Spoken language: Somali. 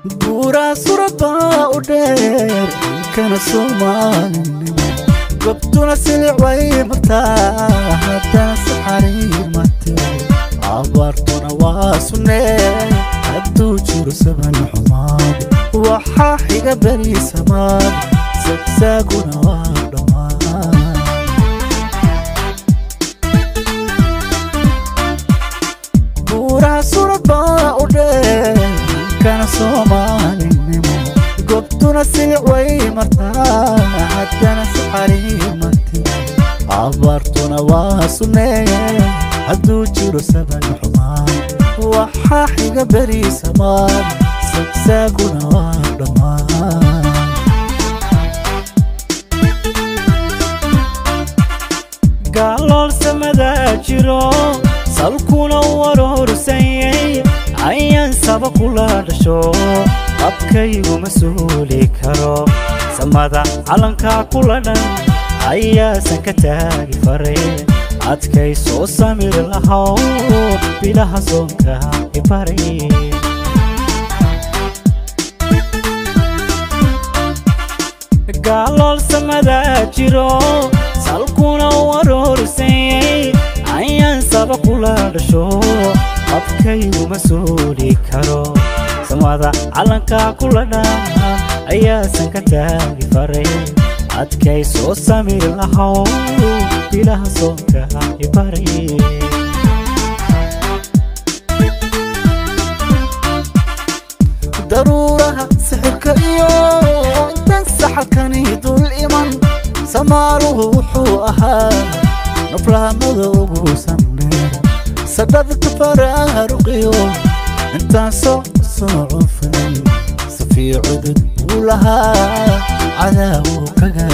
Buuraa surad baa u dheer kana Soomaalinimo, gobtuna silic way martaa, haddana saxariir mate, abaartuna waa sunnee. Hadduu jiro saban xumaad, waxaa xiga beri samaad, sagsaaguna waa dhammaan. Buuraha surad baa u dheer kana Soomaalinimo, gobtuna silic way martaa, haddana saxariir mate, abaartuna waa sunnee. Hadduu jiro saban xumaan, waxaa xiga beri samaad, sagsaaguna waa dhammaan. Gaalool samadaa jiro, salkuna warorsanyay, ayaan saba kula dhasho, abkayguma suuli karo. Samada calankaa kula dhan ayaasan ka taagi faray, adkay soo samir lahow, bilaha soonka ibaray. Gaalool samadaa jiro, salkuna warorsanyay, ayaan saba kula dhasho, abkayguma suuli karo. Samada calankaa kula dhan ayaasan ka taagi faray, adkay soo samir lahow, bilaha soonka ibaray. Daruuraha sixirka iyo intan saxalkani dul iman, samaaruhu wuxuu ahaa naflahamada ugu sandheer, sadhadka faraaruqiyo intaan soo cufin, safii cudud buu lahaa cadaawuu kaga